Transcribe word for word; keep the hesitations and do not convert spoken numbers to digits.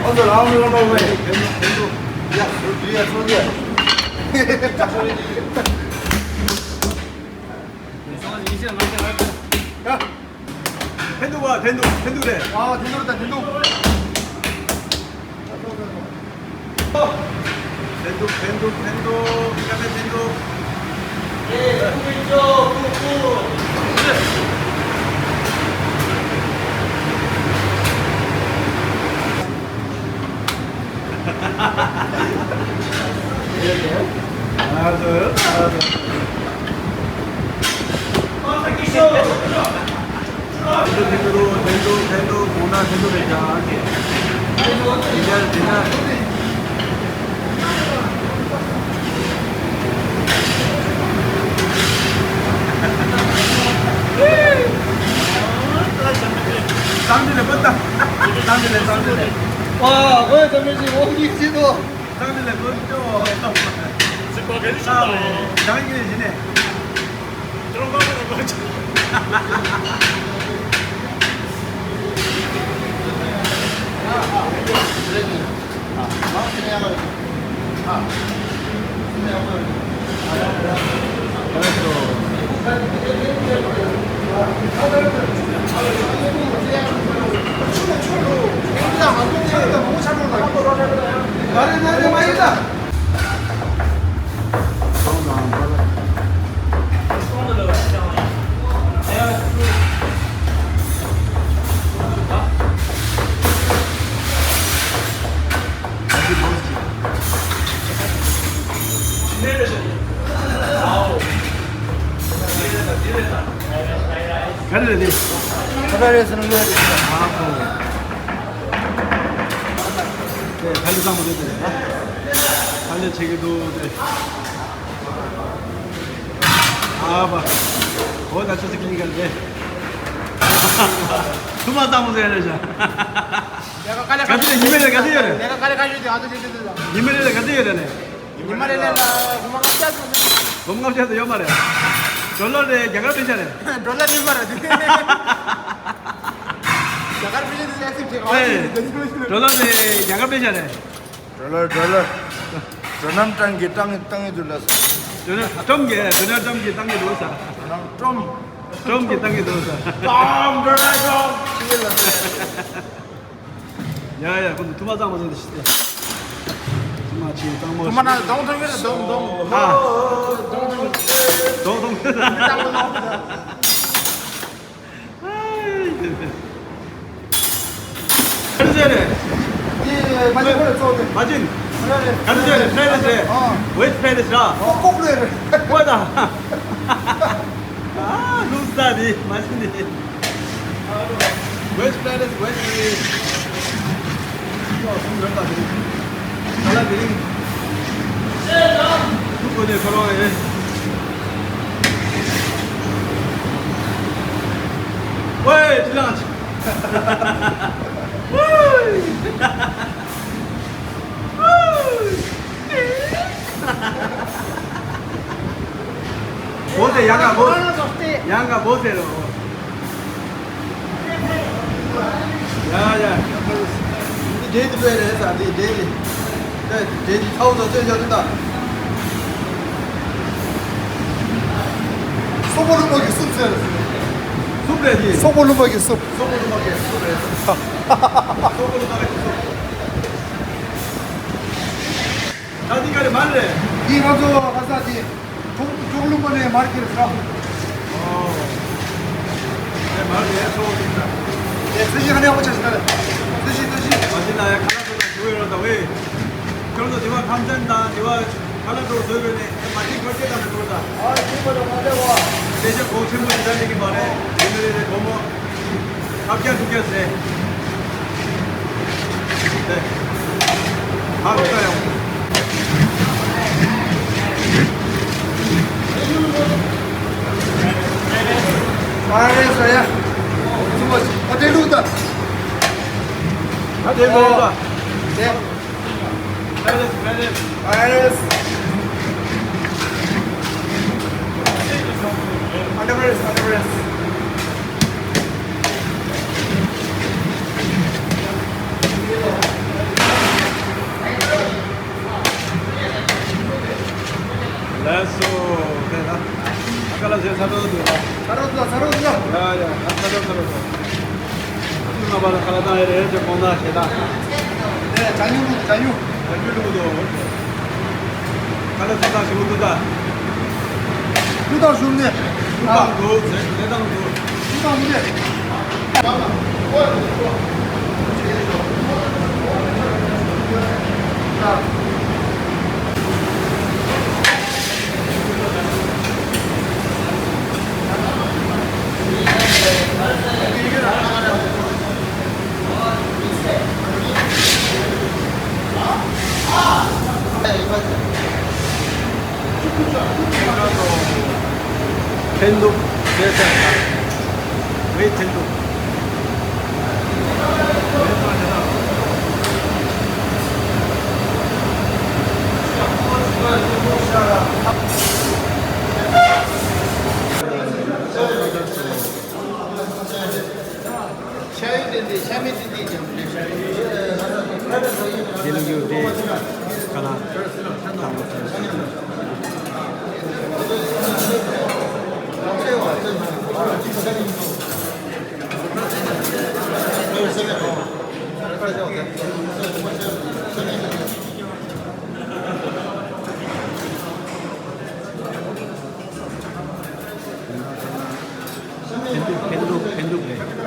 ཁོང་ཚོ་རང་ལུས་རང་འགྲོ་བས། ཕན་ཐོགས་ཕན་ཐོགས། ཡ་སུ་དུ་ཡ་སོ་ཡ། ཕན་ཐོགས་བ་ཕན་ཐོགས་ཕན་ཐོགས་རེད། ཨ་ཕན་ཐོགས་དང་ཕན་ཐོགས། ཕན་ཐོགས་ཕན་ཐོགས་ཕན་ཐོགས་སྐྱབས་ཕན་ཐོགས། ག་རེ་རེད་དེ། ཁ་ཁ་རེད་ཟེར་ན་ལོས་རེད། ཨ་ཁོ། དེ་ཁ་ལས་བཟང་པོ་རེད་དེ། ཁ་ལས་ཆེ་གི་འདུག་དེ། ཨ་བ། འོ་ད་ཆུ་ཚིག་གི་ག་རེད། ཐུ་མ་བཟང་པོ་ཟེར་རེད་ཤག་ག་དུས་ཉི་མ་རེ་ག་དུས་ཡོད་རེད། ཉི་མ་རེ་ལ་ག་དུས་ཡོད་རེད་ནས། ཉི་མ་རེ་ལ་ཉི་མ་རེ་ལ་ལ་སྒོར་མོ་ལྔ་བརྒྱ་ཙམ། སྒོར་མོ་ལྔ་བརྒྱ་ཙམ་ཡོད་མ་རེད། ཌོ་ལར་རེ་རྒྱ་གར་པེ་ཤ་རེད། ཌོ་ལར་ཡིན་མ་རེད་དེ། རྒྱ་གར་པེ་ཤ་དེ་ཨེ་སིབ་ཅེ་ཨེ། ཌོ་ལར་རེ་རྒྱ་གར་པེ་ཤ་རེད། ཌོ་ལར་ཌོ་ལར། ཌོ་ནལ་ཊམ་གྱིས་བཏང་གི་བཏང་གི་འདུག་ལ། ཌོ་ནལ་ཊམ་གྱིས་ཌོ་ནལ་ཊམ་གྱིས་བཏང་གི་འདུག་ས། ཌོ་ནལ་ཊམ། ཊམ་གྱིས་བཏང་གི་འདུག་ས། ཊམ་ཌོ་ནལ་ཊམ་ཅི་ལ། ཡ་ཡ་ཁོ་ཚོ་ཐུ་མ་གཙང་མ་བཟོས་ཏེ་ཤི་ཏེ། ཐུ་མ་ཆེ་གཙང་མ། ཐུ་མ་ན་གདོང་ཐོན་གྱི་རེད། གདོང་གདོང་། ཨ། གདོང་ཐོན་གྱི་རེད། གདོང་ཐོན་གྱི་རེད། གཙང་མ་ནང་། ག་རེ་བྱས་རེད། འདི་མ་ཅིན་ཁོ་རེ་ཚོགས་ཏེ། མ་ཅིན། ག་རེ་བྱས་རེད། ཕྲའི་རེས་རེད། ཨ། ཝེཇ་ཕྲའི་རེས་ར། ཨོ་ཀོག་ལེ་རེད། ཀོག་ད། ཨ་ལུག་ས་དེ་མ་ཅིན་དེ། ཝེཇ་ཕྲའི་རེས་ཝེཇ་ཕྲའི་རེས། ཡོ་སུ་རེད་ད་དེ། ཁ་ལག་དེ་རིང་། ཐུག་དགོས་ནས་ཁོ་རང་ཨེ། ཝེ་ཅི་ལགས། ཝེ། བོ་ཟེར་ཡང་ག་བོ། ཡང་ག་བོ་ཟེར་རོ། ཡ་ཡ། འདི་འབྲས་དེ་དཔེ་རེད་ས་འདི་འབྲས་དེ། འདི་འབྲས་དེ་ཚ་བོ་ཚོ་བཙོས་བཞག་འདུག་ད། སོག་པོ་ལུང་པ་གི་སུབ་ཟེར། སུབ་རེད་དེ། སོག་པོ་ལུང་པ་གི་སུབ། སོག་པོ་ལུང་པ་གི་སུབ་རེད། སོག་པོ་ལུང་པ་གི་སུབ། ད་འདི་ག་རེ་མར་རེད། འདི་ང་ཚོ་ག་ས་འདི་གྲོག་གྲོག་ལུང་པ་ནས་མར་ཁྱེར་ས། ཨོ། དེ་མར་རེད་ཚོ་འདི་ས། དེ་ཚོས་གཞི་ག་ནས་ཧ་གོ་ཆ་ཞིག་ད་རེད། ཚོས་གཞི་ཚོས་གཞི། མ་གཞི་ན་ཡ་ཁ་ལག་ཚོ་དང་ཞུ་ཡོད་རོགས་ད་ཝེ། ཁྱོད་ཚོ་དེ་བ་ཁམས་ཚན་དང་དེ་བ་ཁ་ལག་ཚོ་བཟོས་ཡོད་ནས་མ་གཞི་ཁོ་སྐད་དང་ནས་ཚོ་ད། ཨ་ཡིན་པ་དང་མ་བདེ་བ། དེ་ཆ་གོ་ཆེན་པོ་ཞིག་ད་ལེགས་ཀྱི་མ་རེད། དེ་མི་རེད་རེད་གོ་མོ། ཨ་བརྒྱ་དྲུག་བརྒྱ་ཟེར། ཨ་རེ་ཟེར་ཡ། ཨ་དེ་ལུགས་ད། ཨ་དེ་མོ་ད། དེ། Paris, Paris. Paris. Under Paris, under Paris. ཚ་རོགས་འདུག་ལ། ཚ་རོགས་འདུག་ཚ་རོགས་འདུག་ཡ་ཡ་ཚ་རོགས་ཚ་རོགས་འདུག་ཨ་ཙི་མ་པ་ལ་ཁ་ལག་བཏང་ཡ་རེད་ཅེས་དགོངས་དག་ཞེ་དྲག་དེ་ཇ་ཡུ་འདུག་ཇ་ཡུ། ཇ་ཡུ་ལུག་འདུག་ཁ་ལག་ཚ་ཚ་ཞིག་འདུག་ད། ལུག་དང་ཞུམ་ནས། ལུག་དང་འདུག་ཟས་ཟས་དང་འདུག་ལུག་དང་འདུག་ནས། འཕེན་འདུག་བྱས་ཚར། ངས་འཕེན་འདུག་ཤ་ཡི་སྟེང་དེ་ཤ་མེད་སྟེང་དེ་ཀྱང་ལེགས་ཤ་ཡོད། དེ་ལུགས་ཡོད་དེ་ག་ལ་དང་པོ་ཚར། འཕེན་འདུག་འཕེན་འདུག་འཕེན་འདུག་རེད།